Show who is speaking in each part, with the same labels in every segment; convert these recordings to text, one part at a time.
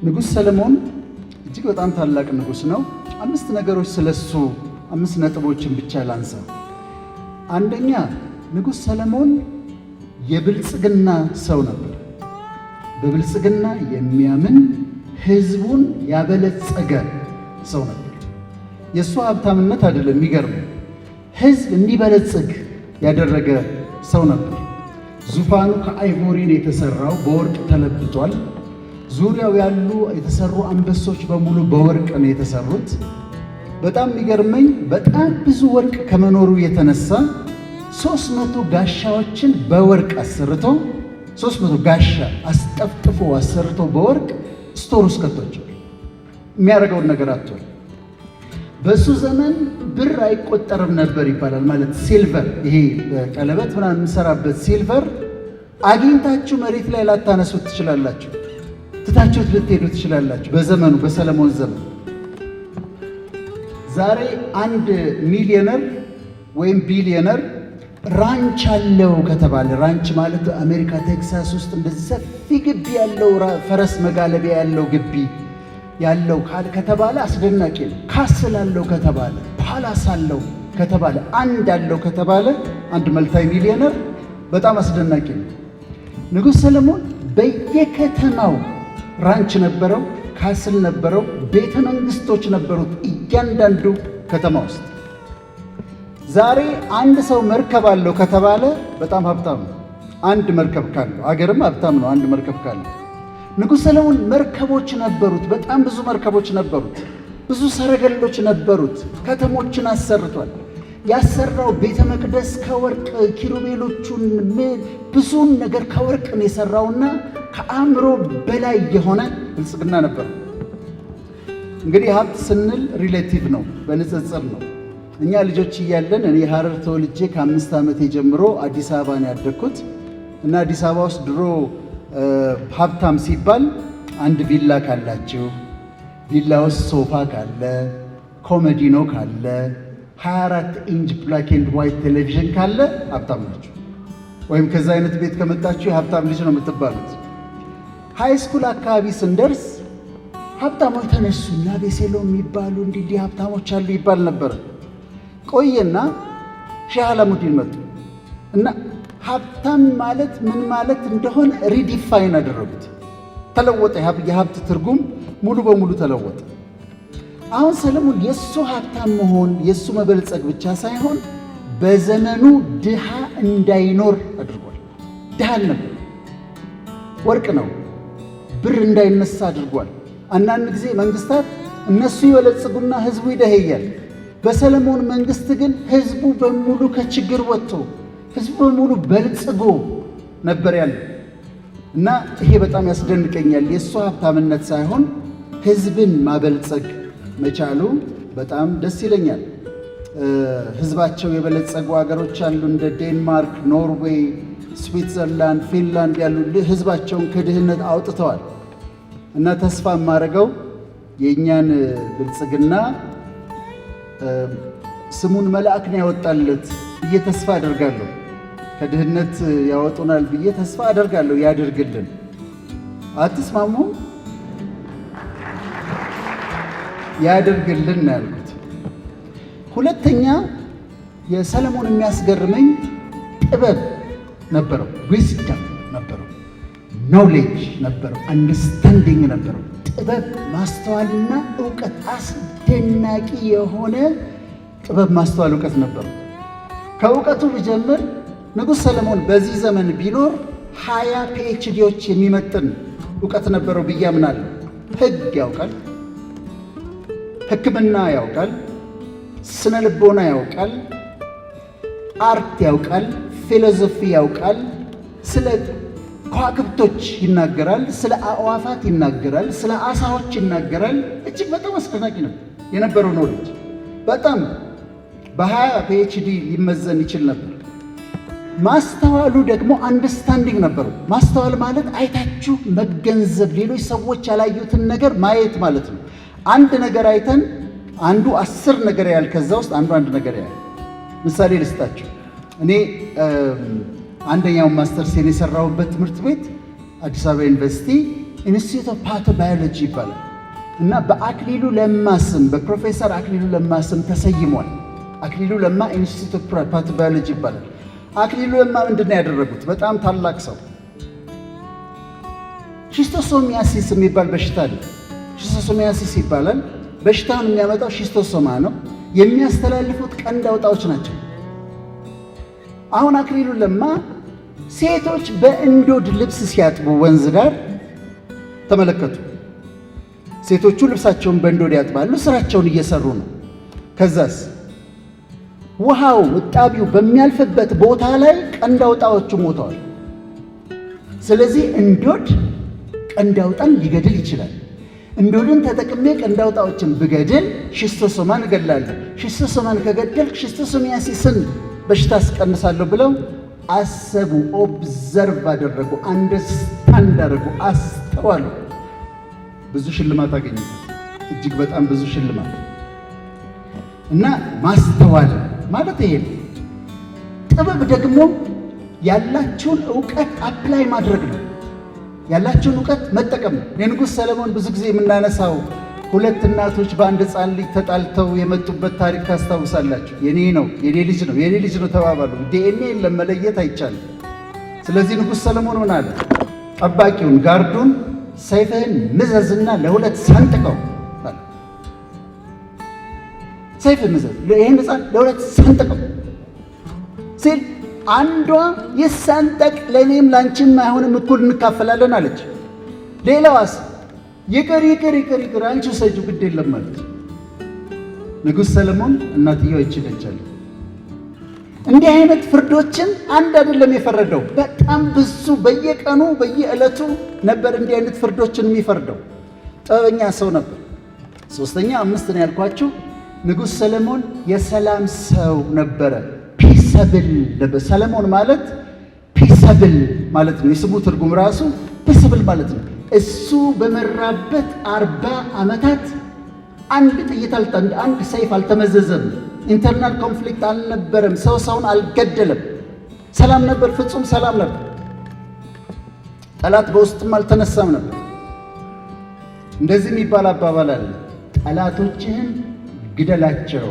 Speaker 1: ንጉሥ ሰለሞን እጅግ በጣም ታላቅ ንጉሥ ነው። አምስት ነገሮች ስለሱ፣ አምስት ነጥቦችን ብቻ ላንሳ። አንደኛ፣ ንጉሥ ሰለሞን የብልጽግና ሰው ነበር። በብልጽግና የሚያምን፣ ሕዝቡን ያበለጸገ ሰው ነበር። የእሱ ሀብታምነት አይደለም የሚገርመው፣ ሕዝብ እንዲበለጽግ ያደረገ ሰው ነበር። ዙፋኑ ከ ivory ነው የተሰራው፣ በወርቅ ተለብጧል። ዙሪያው ያሉ የተሰሩ አንበሶች በሙሉ በወርቅ ነው የተሰሩት። በጣም የሚገርመኝ፣ በጣም ብዙ ወርቅ ከመኖሩ የተነሳ 300 ጋሻዎችን በወርቅ አሰርቶ፣ 300 ጋሻ አስጠፍጥፎ አሰርቶ በወርቅ store ውስጥ ከቷቸዋል። የሚያደርገውን ነገር አጥቷል። በሱ ዘመን ብር አይቆጠርም ነበር ይባላል። ማለት silver፣ ይሄ ቀለበት ምናምን የምንሰራበት silver አግኝታችሁ መሬት ላይ ላታነሱት ትችላላችሁ። ትታችሁት ልትሄዱ ትችላላችሁ። በዘመኑ፣ በሰለሞን ዘመን። ዛሬ አንድ ሚሊዮነር ወይም ቢሊዮነር ranch አለው ከተባለ፣ ranch ማለት አሜሪካ ቴክሳስ ውስጥ እንደዚህ ሰፊ ግቢ ያለው፣ ፈረስ መጋለቢያ ያለው ግቢ ያለው ከተባለ አስደናቂ ነው። Castle አለው ከተባለ፣ palace አለው ከተባለ፣ አንድ አለው ከተባለ አንድ multi millionaire በጣም አስደናቂ ነው። ንጉሥ ሰለሞን በየከተማው ranch ነበረው፣ castle ነበረው፣ ቤተ መንግስቶች ነበሩት እያንዳንዱ ከተማ ውስጥ። ዛሬ አንድ ሰው መርከብ አለው ከተባለ በጣም ሀብታም ነው። አንድ መርከብ ካለው አገርም ሀብታም ነው። አንድ መርከብ ካለው። ንጉሥ ሰለሞን መርከቦች ነበሩት። በጣም ብዙ መርከቦች ነበሩት። ብዙ ሰረገሎች ነበሩት። ከተሞችን አሰርቷል። ያሰራው ቤተ መቅደስ ከወርቅ፣ ኪሩቤሎቹን፣ ብዙን ነገር ከወርቅ ነው የሰራውና ከአእምሮ በላይ የሆነ ብልጽግና ነበር። እንግዲህ ሀብት ስንል relative ነው፣ በንጽጽር ነው። እኛ ልጆች እያለን፣ እኔ ሀረር ተወልጄ ከ5 ዓመቴ ጀምሮ አዲስ አበባ ነው ያደግኩት እና አዲስ አበባ ውስጥ ድሮ ሀብታም ሲባል አንድ ቪላ ካላችሁ፣ ቪላ ውስጥ ሶፋ ካለ፣ ኮመዲኖ ካለ፣ 24 inch black and white ቴሌቪዥን ካለ ሀብታም ናችሁ። ወይም ከዛ አይነት ቤት ከመጣችሁ የሀብታም ልጅ ነው የምትባሉት። High school አካባቢ ስንደርስ ሀብታሞች ተነሱና ቤሴሎ የሚባሉ እንዲህ እንዲህ ሀብታሞች አሉ ይባል ነበር። ቆየና ሼህ አላሙዲን መጡ እና ሀብታም ማለት ምን ማለት እንደሆነ redefine አደረጉት። ተለወጠ። የሀብት ትርጉም ሙሉ በሙሉ ተለወጠ። አሁን ሰለሞን የእሱ ሀብታም መሆን፣ የእሱ መበልጸግ ብቻ ሳይሆን በዘመኑ ድሃ እንዳይኖር አድርጓል። ድሃ አልነበር፣ ወርቅ ነው፣ ብር እንዳይነሳ አድርጓል። አንዳንድ ጊዜ መንግስታት እነሱ ይበለጽጉና ህዝቡ ይደኸያል። በሰለሞን መንግስት ግን ህዝቡ በሙሉ ከችግር ወጥቶ፣ ህዝቡ በሙሉ በልጽጎ ነበር ያለው እና ይሄ በጣም ያስደንቀኛል። የእሱ ሀብታምነት ሳይሆን ህዝብን ማበልጸግ መቻሉ በጣም ደስ ይለኛል። ህዝባቸው የበለጸጉ ሀገሮች አሉ፣ እንደ ዴንማርክ፣ ኖርዌይ፣ ስዊትዘርላንድ፣ ፊንላንድ ያሉ ህዝባቸውን ከድህነት አውጥተዋል። እና ተስፋ የማደርገው የእኛን ብልጽግና ስሙን መልአክ ነው ያወጣለት ብዬ ተስፋ አደርጋለሁ። ከድህነት ያወጡናል ብዬ ተስፋ አደርጋለሁ። ያድርግልን። አትስማሙም? ያድርግልን ነው ያልኩት። ሁለተኛ፣ የሰለሞን የሚያስገርመኝ ጥበብ ነበረው፣ wisdom ነበረው፣ knowledge ነበረው፣ understanding ነበረው። ጥበብ፣ ማስተዋልና እውቀት፣ አስደናቂ የሆነ ጥበብ፣ ማስተዋል፣ እውቀት ነበረው። ከእውቀቱ ብጀምር፣ ንጉሥ ሰለሞን በዚህ ዘመን ቢኖር 20 PhD ዎች የሚመጥን እውቀት ነበረው ብዬ አምናለሁ። ሕግ ያውቃል፣ ሕክምና ያውቃል፣ ስነ ልቦና ያውቃል፣ art ያውቃል፣ philosophy ያውቃል፣ ስለ ከዋክብቶች ይናገራል፣ ስለ አዕዋፋት ይናገራል፣ ስለ አሳዎች ይናገራል። እጅግ በጣም አስደናቂ ነው የነበረው knowledge። በጣም በ20 PhD ሊመዘን ይችል ነበር። ማስተዋሉ ደግሞ understanding ነበረው። ማስተዋል ማለት አይታችሁ መገንዘብ፣ ሌሎች ሰዎች ያላዩትን ነገር ማየት ማለት ነው። አንድ ነገር አይተን አንዱ 10 ነገር ያያል፣ ከዛ ውስጥ አንዱ አንድ ነገር ያያል። ምሳሌ ልስጣችሁ። እኔ አንደኛውን ማስተርሴን የሰራሁበት ትምህርት ቤት አዲስ አበባ ዩኒቨርሲቲ Institute of Pathobiology ይባላል እና በአክሊሉ ለማ ስም፣ በፕሮፌሰር አክሊሉ ለማ ስም ተሰይሟል። አክሊሉ ለማ Institute of Pathobiology ይባላል። አክሊሉ ለማ ምንድን ነው ያደረጉት? በጣም ታላቅ ሰው። Schistosomiasis የሚባል በሽታ አለ። Schistosomiasis ይባላል። በሽታውን የሚያመጣው schistosoma ነው። የሚያስተላልፉት ቀንድ አውጣዎች ናቸው። አሁን አክሊሉ ለማ ሴቶች በእንዶድ ልብስ ሲያጥቡ ወንዝ ዳር ተመለከቱ። ሴቶቹ ልብሳቸውን በእንዶድ ያጥባሉ፣ ስራቸውን እየሰሩ ነው። ከዛስ ውሃው እጣቢው በሚያልፍበት ቦታ ላይ ቀንድ አውጣዎቹ ሞተዋል። ስለዚህ እንዶድ ቀንድ አውጣን ሊገድል ይችላል። እንዶድን ተጠቅሜ ቀንድ አውጣዎችን ብገድል schistosoma ን እገድላለሁ። Schistosoma ን ከገደልክ schistosomiasis ን በሽታ አስቀንሳለሁ ብለው አሰቡ። Observe አደረጉ፣ understand አደረጉ፣ አስተዋሉ። ብዙ ሽልማት አገኙበት፣ እጅግ በጣም ብዙ ሽልማት። እና ማስተዋል ማለት ይሄ ነው። ጥበብ ደግሞ ያላችሁን እውቀት apply ማድረግ ነው። ያላችሁን እውቀት መጠቀም ነው። የንጉሥ ሰለሞን ብዙ ጊዜ የምናነሳው ሁለት እናቶች በአንድ ሕፃን ልጅ ተጣልተው የመጡበት ታሪክ ታስታውሳላችሁ። የኔ ነው፣ የኔ ልጅ ነው፣ የኔ ልጅ ነው ተባባሉ። ዲኤንኤ ለመለየት አይቻልም። ስለዚህ ንጉሥ ሰለሞን ምን አለ? ጠባቂውን guard ኡን ሰይፍህን ምዘዝና ለሁለት ሰንጥቀው አለ። ሰይፍ ምዘዝ፣ ይህን ሕፃን ለሁለት ሰንጥቀው ሲል አንዷ ይሰንጠቅ፣ ለእኔም ላንቺም አይሆንም፣ እኩል እንካፈላለን አለች። ሌላዋስ ይቅር ይቅር ይቅር ይቅር፣ አንቺ ውሰጂው፣ ግድ የለም አለች። ንጉሥ ሰለሞን እናትየው ይችለቻል። እንዲህ አይነት ፍርዶችን አንድ አይደለም የፈረደው፣ በጣም ብዙ፣ በየቀኑ በየዕለቱ ነበር እንዲህ አይነት ፍርዶችን የሚፈርደው። ጥበበኛ ሰው ነበር። ሶስተኛ፣ አምስት ነው ያልኳችሁ። ንጉሥ ሰለሞን የሰላም ሰው ነበረ። Peaceable ነበር። ሰለሞን ማለት peaceable ማለት ነው። የስሙ ትርጉም ራሱ peaceable ማለት ነው። እሱ በመራበት 40 ዓመታት አንድ ጥይት፣ አንድ ሰይፍ አልተመዘዘም። Internal conflict አልነበረም። ሰው ሰውን አልገደለም። ሰላም ነበር፣ ፍጹም ሰላም ነበር። ጠላት በውስጥም አልተነሳም ነበር። እንደዚህ የሚባል አባባል አለ። ጠላቶችህን ግደላቸው።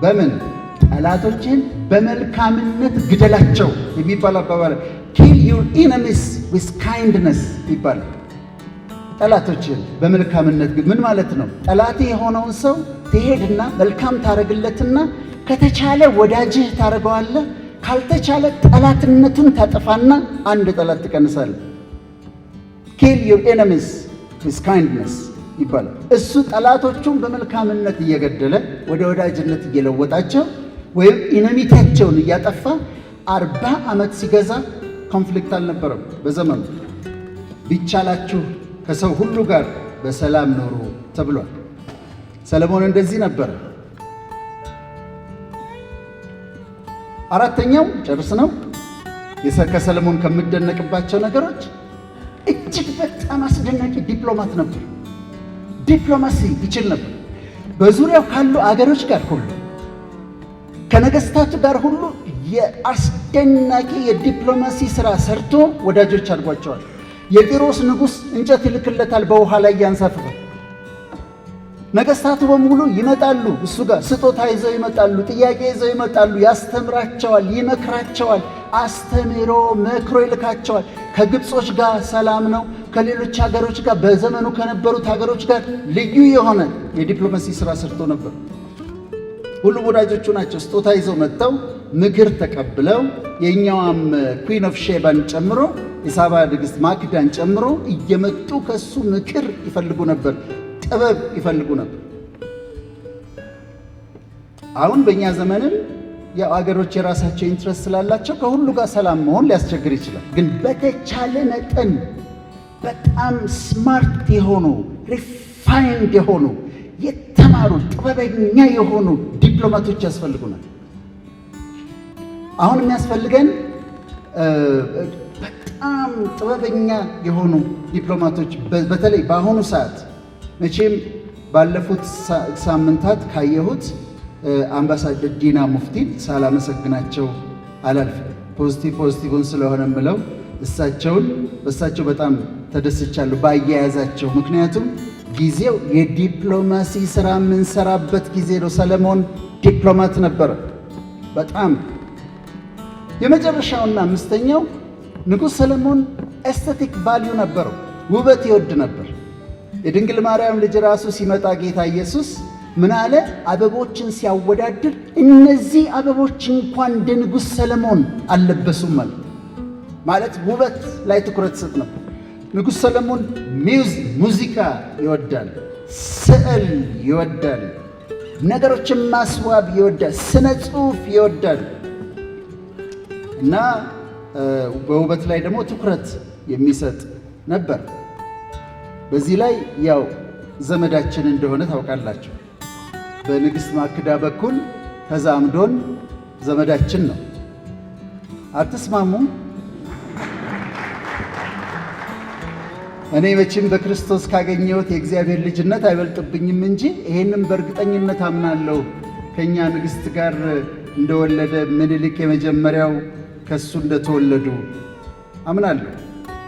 Speaker 1: በምን? ጠላቶችህን በመልካምነት ግደላቸው የሚባል አባባል፣ "Kill your enemies with kindness" ይባላል። ጠላቶችህን በመልካምነት ምን ማለት ነው? ጠላቴ የሆነውን ሰው ትሄድና መልካም ታደርግለትና ከተቻለ ወዳጅህ ታደርገዋለህ፣ ካልተቻለ ጠላትነቱን ታጠፋና አንድ ጠላት ትቀንሳለህ። "Kill your enemies with kindness" ይባላል። እሱ ጠላቶቹን በመልካምነት እየገደለ ወደ ወዳጅነት እየለወጣቸው ወይም enmity ያቸውን እያጠፋ 40 ዓመት ሲገዛ conflict አልነበረም በዘመኑ። ቢቻላችሁ ከሰው ሁሉ ጋር በሰላም ኑሩ ተብሏል። ሰለሞን እንደዚህ ነበረ። አራተኛው ጨርስ ነው። ከሰለሞን ከምደነቅባቸው ነገሮች እጅግ በጣም አስደናቂ ዲፕሎማት ነበር። ዲፕሎማሲ ይችል ነበር። በዙሪያው ካሉ አገሮች ጋር ሁሉ፣ ከነገስታቱ ጋር ሁሉ የአስደናቂ የዲፕሎማሲ ስራ ሰርቶ ወዳጆች አድርጓቸዋል። የጢሮስ ንጉሥ እንጨት ይልክለታል፣ በውሃ ላይ ያንሳፍፋል። ነገስታቱ በሙሉ ይመጣሉ እሱ ጋር፣ ስጦታ ይዘው ይመጣሉ፣ ጥያቄ ይዘው ይመጣሉ። ያስተምራቸዋል፣ ይመክራቸዋል። አስተምሮ መክሮ ይልካቸዋል። ከግብጾች ጋር ሰላም ነው። ከሌሎች ሀገሮች ጋር፣ በዘመኑ ከነበሩት ሀገሮች ጋር ልዩ የሆነ የዲፕሎማሲ ስራ ሰርቶ ነበር። ሁሉም ወዳጆቹ ናቸው። ስጦታ ይዘው መጥተው ምክር ተቀብለው የእኛዋም Queen of Sheba ን ጨምሮ፣ የሳባ ንግሥት ማክዳን ጨምሮ እየመጡ ከሱ ምክር ይፈልጉ ነበር፣ ጥበብ ይፈልጉ ነበር። አሁን በእኛ ዘመንም ያው አገሮች የራሳቸው interest ስላላቸው ከሁሉ ጋር ሰላም መሆን ሊያስቸግር ይችላል። ግን በተቻለ መጠን በጣም smart የሆኑ፣ refined የሆኑ፣ የተማሩ፣ ጥበበኛ የሆኑ ዲፕሎማቶች ያስፈልጉናል። አሁን የሚያስፈልገን በጣም ጥበበኛ የሆኑ ዲፕሎማቶች በተለይ በአሁኑ ሰዓት። መቼም ባለፉት ሳምንታት ካየሁት አምባሳደር ዲና ሙፍቲን ሳላመሰግናቸው አላልፍም። Positive positive ን ስለሆነ የምለው እሳቸውን በእሳቸው በጣም ተደስቻለሁ ባያያዛቸው። ምክንያቱም ጊዜው የዲፕሎማሲ ስራ የምንሰራበት ጊዜ ነው። ሰለሞን ዲፕሎማት ነበረ በጣም። የመጨረሻውና አምስተኛው ንጉሥ ሰለሞን aesthetic value ነበረው፣ ውበት ይወድ ነበር። የድንግል ማርያም ልጅ ራሱ ሲመጣ ጌታ ኢየሱስ ምን አለ? አበቦችን ሲያወዳድር እነዚህ አበቦች እንኳን እንደ ንጉሥ ሰለሞን አልለበሱም ማለት ውበት ላይ ትኩረት ሰጥ ነበር። ንጉሥ ሰለሞን ሙዚቃ ይወዳል፣ ስዕል ይወዳል፣ ነገሮችን ማስዋብ ይወዳል፣ ስነ ጽሑፍ ይወዳል እና በውበት ላይ ደግሞ ትኩረት የሚሰጥ ነበር። በዚህ ላይ ያው ዘመዳችን እንደሆነ ታውቃላችሁ። በንግሥት ማክዳ በኩል ተዛምዶን ዘመዳችን ነው። አትስማሙም? እኔ መቼም በክርስቶስ ካገኘሁት የእግዚአብሔር ልጅነት አይበልጥብኝም እንጂ ይሄንም በእርግጠኝነት አምናለሁ። ከኛ ንግሥት ጋር እንደወለደ ምኒልክ የመጀመሪያው ከሱ እንደተወለዱ አምናለሁ።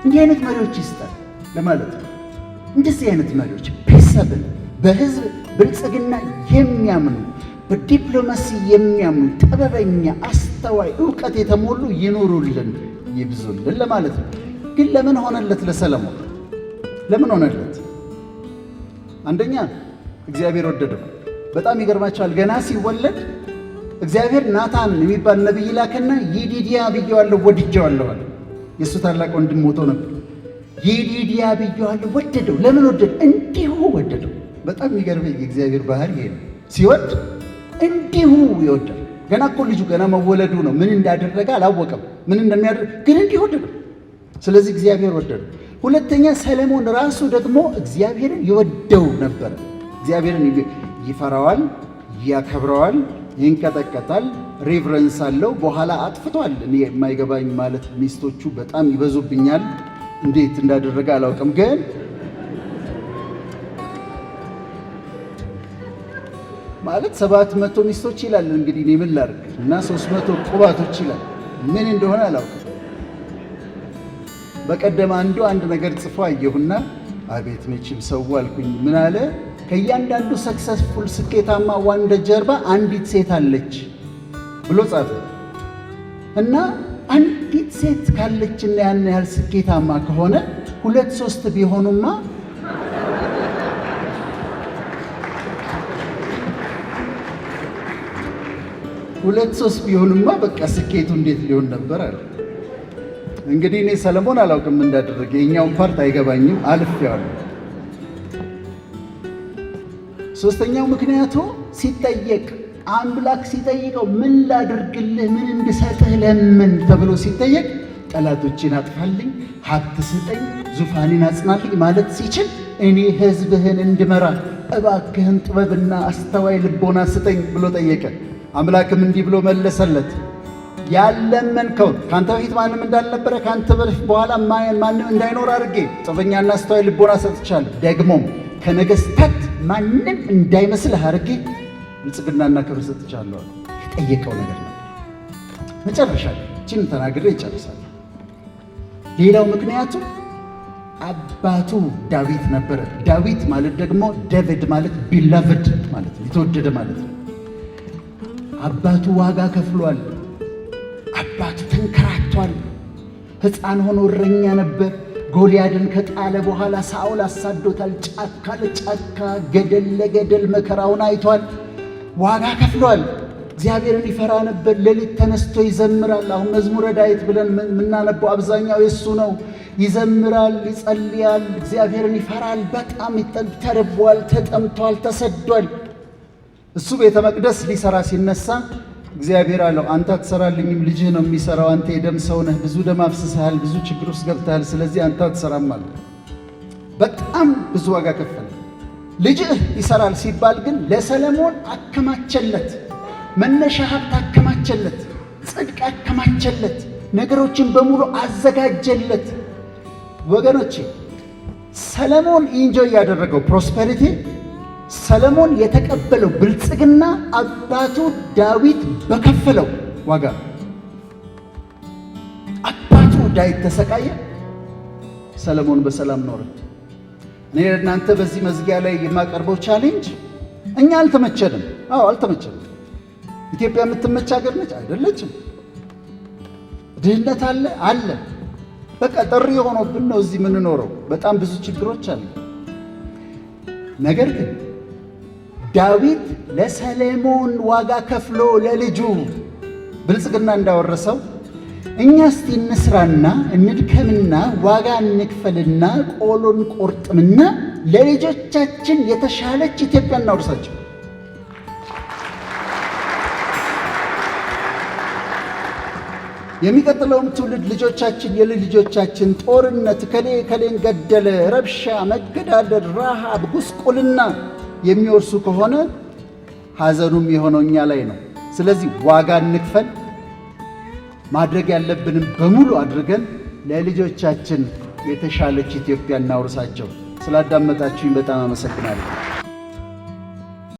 Speaker 1: እንዲህ አይነት መሪዎች ይስጠን ለማለት ነው። እንደዚህ አይነት መሪዎች peaceable፣ በህዝብ ብልጽግና የሚያምኑ፣ በዲፕሎማሲ የሚያምኑ፣ ጥበበኛ፣ አስተዋይ፣ እውቀት የተሞሉ ይኑሩልን፣ ይብዙልን ለማለት ነው። ግን ለምን ሆነለት ለሰለሞን? ለምን ሆነለት? አንደኛ እግዚአብሔር ወደደው። በጣም ይገርማቸዋል። ገና ሲወለድ እግዚአብሔር ናታን የሚባል ነቢይ ላከና ይዲድያ ብየዋለሁ ወድጀዋለሁ አለ። የእሱ ታላቅ ወንድም ሞቶ ነበር። ይዲድያ ብየዋለሁ ወደደው። ለምን ወደደው? እንዲሁ ወደደው። በጣም የሚገርመኝ የእግዚአብሔር ባህሪ ይሄ ነው። ሲወድ እንዲሁ ይወዳል። ገና እኮ ልጁ ገና መወለዱ ነው። ምን እንዳደረገ አላወቀም፣ ምን እንደሚያደርግ ግን እንዲሁ ወደደው። ስለዚህ እግዚአብሔር ወደደው። ሁለተኛ ሰለሞን ራሱ ደግሞ እግዚአብሔርን ይወደው ነበር። እግዚአብሔርን ይፈራዋል፣ ያከብረዋል፣ ይንቀጠቀጣል፣ reverence አለው። በኋላ አጥፍቷል። እኔ የማይገባኝ ማለት ሚስቶቹ በጣም ይበዙብኛል፣ እንዴት እንዳደረገ አላውቅም። ግን ማለት 700 ሚስቶች ይላል እንግዲህ እኔ ምን ላድርግ እና 300 ቁባቶች ይላል፣ ምን እንደሆነ አላውቅም። በቀደም አንዱ አንድ ነገር ጽፎ አየሁና አቤት መቼም ሰው አልኩኝ። ምን አለ? ከእያንዳንዱ successful ስኬታማ ወንድ ጀርባ አንዲት ሴት አለች ብሎ ጻፈ። እና አንዲት ሴት ካለችና ያን ያህል ስኬታማ ከሆነ ሁለት ሶስት ቢሆኑማ ሁለት ሶስት ቢሆኑማ በቃ ስኬቱ እንዴት ሊሆን ነበር አለ። እንግዲህ እኔ ሰለሞን አላውቅም እንዳደረገ፣ የኛውን part አይገባኝም፣ አልፌዋለሁ። ሶስተኛው ምክንያቱ ሲጠየቅ አምላክ ሲጠይቀው ምን ላድርግልህ፣ ምን እንድሰጥህ ለምን ተብሎ ሲጠየቅ ጠላቶቼን አጥፋልኝ፣ ሀብት ስጠኝ፣ ዙፋኔን አጽናልኝ ማለት ሲችል እኔ ሕዝብህን እንድመራ እባክህን ጥበብና አስተዋይ ልቦና ስጠኝ ብሎ ጠየቀ። አምላክም እንዲህ ብሎ መለሰለት፣ ያለመንከውን ካንተ በፊት ማንም እንዳልነበረ ካንተ በፊት በኋላ ማንም እንዳይኖር አድርጌ ጥበበኛና አስተዋይ ልቦና ሰጥቻለሁ። ደግሞም ከነገስታት ማንም እንዳይመስልህ አድርጌ ብልጽግናና ክብር ሰጥቻለሁ። የጠየቀው ነገር ነበር። መጨረሻ ላይ ይህችን ተናግሬ ይጨርሳል። ሌላው ምክንያቱ አባቱ ዳዊት ነበረ። ዳዊት ማለት ደግሞ David ማለት beloved ማለት ነው፣ የተወደደ ማለት ነው። አባቱ ዋጋ ከፍሏል። አባቱ ተንከራቷል። ሕፃን ሆኖ እረኛ ነበር። ጎልያድን ከጣለ በኋላ ሳኦል አሳዶታል። ጫካ ለጫካ ገደል ለገደል መከራውን አይቷል። ዋጋ ከፍሏል። እግዚአብሔርን ይፈራ ነበር። ሌሊት ተነስቶ ይዘምራል። አሁን መዝሙረ ዳዊት ብለን የምናነበው አብዛኛው የእሱ ነው። ይዘምራል፣ ይጸልያል፣ እግዚአብሔርን ይፈራል። በጣም ተርቧል፣ ተጠምቷል፣ ተሰዷል። እሱ ቤተ መቅደስ ሊሰራ ሲነሳ እግዚአብሔር አለው፣ አንተ አትሰራልኝም፣ ልጅህ ነው የሚሰራው። አንተ የደም ሰው ነህ፣ ብዙ ደም አፍስሰሃል፣ ብዙ ችግር ውስጥ ገብተሃል። ስለዚህ አንተ አትሰራም አለው። በጣም ብዙ ዋጋ ከፈለ። ልጅህ ይሰራል ሲባል ግን ለሰለሞን አከማቸለት፣ መነሻ ሀብት አከማቸለት፣ ጽድቅ አከማቸለት፣ ነገሮችን በሙሉ አዘጋጀለት። ወገኖቼ ሰለሞን enjoy ያደረገው prosperity፣ ሰለሞን የተቀበለው ብልጽግና አባቱ ዳዊት በከፈለው ዋጋ፣ አባቱ ዳዊት ተሰቃየ፣ ሰለሞን በሰላም ኖረ። እኔ ለእናንተ በዚህ መዝጊያ ላይ የማቀርበው challenge፣ እኛ አልተመቸንም። አዎ፣ አልተመቸንም። ኢትዮጵያ የምትመች ሀገር ነች? አይደለችም። ድህነት አለ፣ አለ። በቃ ጥሪ ሆኖብን ነው እዚህ የምንኖረው። በጣም ብዙ ችግሮች አሉ። ነገር ግን ዳዊት ለሰለሞን ዋጋ ከፍሎ ለልጁ ብልጽግና እንዳወረሰው፣ እኛ እስቲ እንስራና እንድከምና ዋጋ እንክፈልና ቆሎን ቆርጥምና ለልጆቻችን የተሻለች ኢትዮጵያ እናውርሳቸው። የሚቀጥለውም ትውልድ ልጆቻችን፣ የልጅ ልጆቻችን ጦርነት፣ እከሌ እከሌን ገደለ፣ ረብሻ፣ መገዳደል፣ ረሃብ፣ ጉስቁልና የሚወርሱ ከሆነ ሐዘኑም የሆነው እኛ ላይ ነው። ስለዚህ ዋጋ እንክፈል። ማድረግ ያለብንም በሙሉ አድርገን ለልጆቻችን የተሻለች ኢትዮጵያ እናውርሳቸው። ስላዳመጣችሁኝ በጣም አመሰግናለሁ።